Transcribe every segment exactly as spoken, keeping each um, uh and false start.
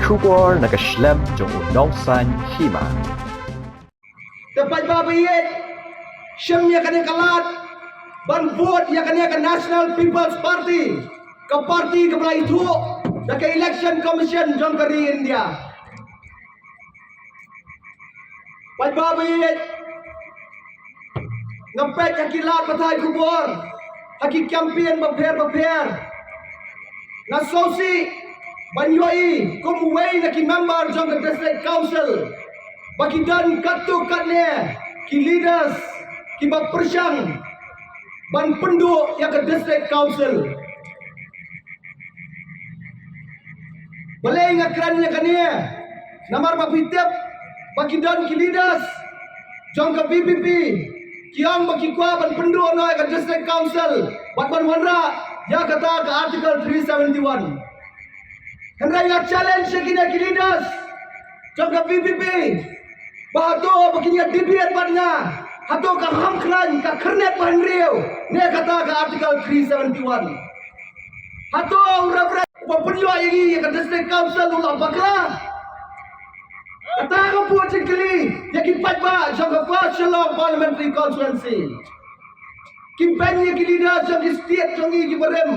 Khubor na ka shlem jong u Nongsaiñ Hima. Te paidbah ba ïeit, shim ïa kane ka lad ban vote ïa kane ka National People's Party, ka party kaba la ithuh da ka Election Commission jong ka ri India. Paidbah ba ïeit, nga peit ha ki lad pathai khubor, ha ki campaign bapher bapher, nga sngewsih ban ïohi kum uwei na ki member jong ka District Council ba ki don katto katne ki leaders kiba pyrshang ban pynduh ïa ka District Council. Balei nga kren ïa kane? Namar ba phi tip ba ki don ki leaders jong ka VPP ki ong ba ki kwah ban pynduh noh ïa ka District Council bad ban wanrah ïa kata ka Article three seventy-one. Hynrei nga challenge ïa kine ki leaders jong ka VPP ba hato ba kin ïa debate bad nga, hato ka hangkhlaiñ, ka khyrnit ba hynriew ne kata ka Article three seventy-one? Hato u Reverend uba pynïoh ïa ngi ïa ka District Council u la bakla? Kata ka buh jingkylli ïa ki paidbah jong ka West Shillong Parliamentary Constituency. Ki beiñ ïa ki leaders jong ki state jong ngi kiba rim.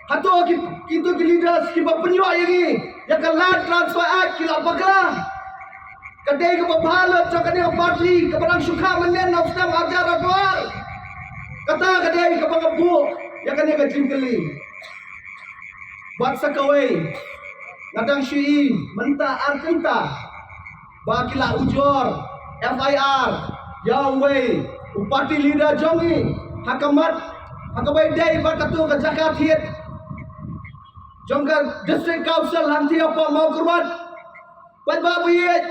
Hato ki, kito ki leaders kiba pynïoh ïa ngi ïa ka Land Transfer Act ki la bakla? Ka dei kaba bha lut jong kane ka party kaba dang shu kha mynnin ha u snem arhajar arphew ar. Kata ka dei kaba nga buh ïa kane ka jingkylli. Bad sa kawei, nga dang shu i mynta ar kynta ba ki la ujor FIR ïa uwei u party leader jong ngi ha ka mat, ha kaba ïadei bad kato ka jaka thied jong ka District Council hangtei hapoh Mawkyrwat. Paidbah ba ïeit,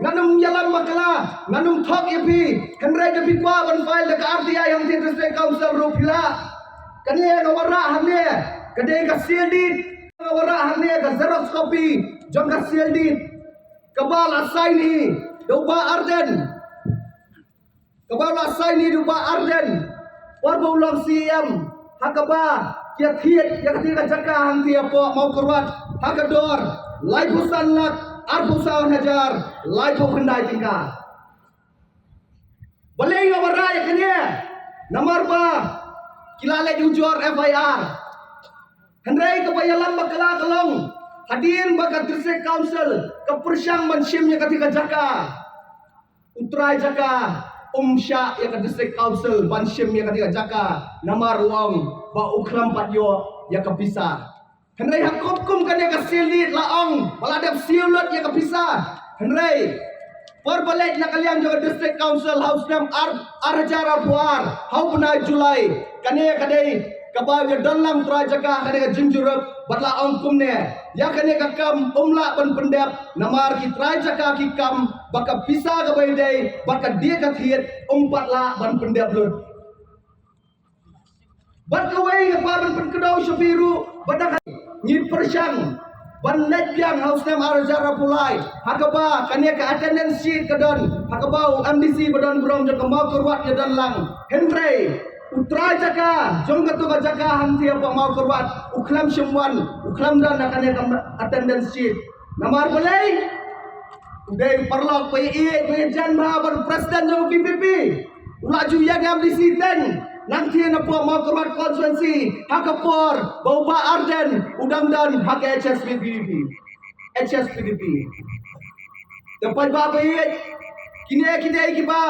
ngan ym ïalam bakla, ngan ym thok ïa phi, hynrei da phi kwah ban file da ka RTI hangtei District Council ruh phi lah. Kane nga wanrah hangne, ka dei ka seal deed, nga wanrah hangne ka xerox copy jong ka seal deed kaba la sign hi da u Bah Ardent. Kaba la sign hi da u Bah Ardent por ba u long CEM, ha kaba ki ïa thied ïa kata ka jaka hangtei hapoh Mawkyrwat ha ka dor laiphew san lak arphew san hajar laiphew khyndai tyngka. Balei nga wanrah ïa kane? Namar ba ki la leit ujor FIR. Hynrei kaba ïalam bakla ka long, hadien ba ka District Council ka pyrshang ban shim ïa kata ka jaka, u trai jaka um shah ïa ka District Council ban shim ïa kata ka jaka, namar u ong ba u khlem pat ïoh ïa ka pisa. Hynrei ha kum kum kane ka seal deed la ong ba la dep siew lut ïa ka pisa. Hynrei por ba leit na ka liang jong ka District Council ha u snem ar, arhajar arphew ar, ha u bnai July, kane ka dei kaba ïa don lang trai jaka ha kane ka jingjurip bad la ong kumne, ïa kane ka kam um lah ban pyndep namar ki trai jaka ki kam ba ka pisa kaba ïadei bad ka dieng ka thied um pat lah ban pyndep lut. Bad kawei nga kwah ban pynkynmaw sha phi ruh ba dang ngi pyrshang ban leit biang ha u snem arhajar arphew lai, ha kaba kane ka attendance sheet ka don, ha kaba u MDC ba don burom jong ka Mawkyrwat ïa don lang. Hynrei u trai jaka jong kato ka jaka hangtei hapoh Mawkyrwat u khlem shym wan, u khlem don ha kane ka attendance sheet. Namar balei? U dei u paralok ba ïeit, ba ïeit jan bha bad u president jong u VPP. U la ju ïeng MDC teng nangtei napoh Mawkyrwat constituency ha ka por ba u Bah Ardent u dang don ha ka HSPDP. HSPDP. Te paidbah ba ïeit, kine kine kiba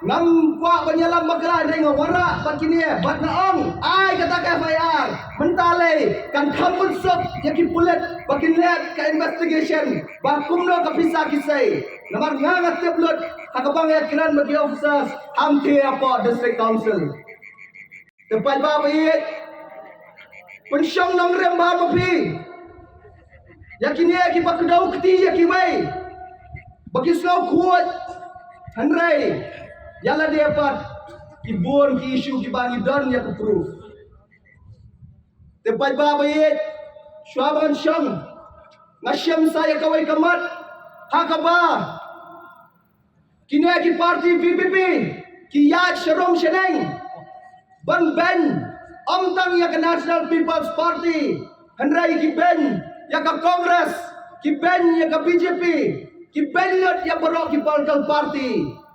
ngam kwah ban ïalam bakla, hynrei nga wanrah bad kine bad nga ong ai kata ka FIR. Mynta lei kan kham mynsuk ïa ki pulit ba kin leh ka investigation ba kumno ka pisa ki sei. Namar nga nga tip lut ha kaba nga ïakren bad ki officers hangtei hapoh District Council. Te paidbah ba ïeit, pynshong nongrim bha ma phi ïa kine kiba kdew kti ïa kiwei ba ki sngew khuid. Hynrei ïa lade pat ki bun ki issue kiba ngi don ïa ka proof. Te paidbah ba ïeit, shuwa ba ngan shong nga shim sa ïa kawei ka mat ha kaba kine ki party VPP ki ïaid sharum shaneng ban beiñ ym tang ïa ka National People's Party, hynrei ki beiñ ïa ka Congress, ki beiñ ïa ka B J P, ki beiñ lut ïa baroh ki political party.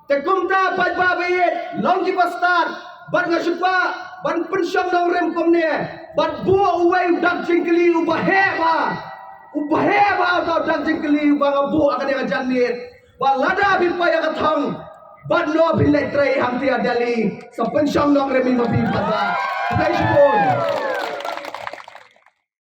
Te kumta paidbah ba ïeit, long kiba stad, bad nga shu kwah ban pynshong nongrim kumne, bad buh uwei u dak jingkylli uba heh bha, uba heh bha uta u dak jingkylli uba nga buh ha kane ka janmiet. Ba lada phi poi ïa ka thong bad no phi leit trei hangtei ha Delhi, sa pynshong nongrim ïa phi paidbah. Khublei shibun.